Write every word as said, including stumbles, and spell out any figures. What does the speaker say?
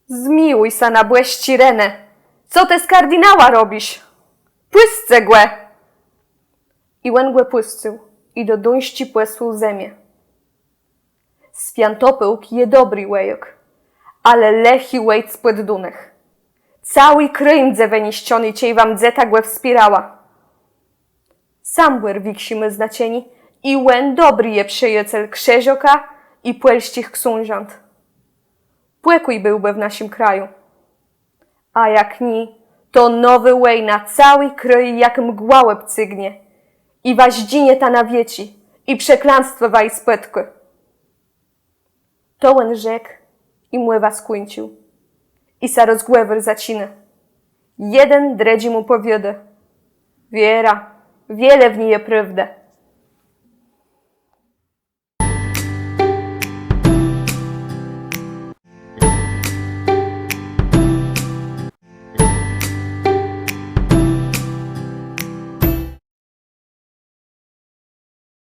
Zmiłuj sã na bòsczé renë. Co të z kardinałã robisz? Pùscë gò! I òn gò pùscył, i do Dóńsczi pòsłôł zemiã. Swiãtopôłk je dobri wòjôk, ale lëchi òjc pòddónëch. Całi krôj mdze wëniszczony, czej wa mdzeta gò wspiérała. Sambòr wikszé mô znaczenié i òn dobri je przëjacel krzëżôka i pòlsczich ksążąt. Pòkój bëłbë w naszim kraju. A jak nié, to nowô wòjna całi krôj jak mgła òbcygnie. I wa zdżinieta na wieczi, i przeklãstwò waju spòtkô. To òn rzekł i mòwã skùńcził. I sã rozgòwôr zaczinô. Jeden drëdżémù pòwiôdô: Wierã, wiele w ni je prôwdë.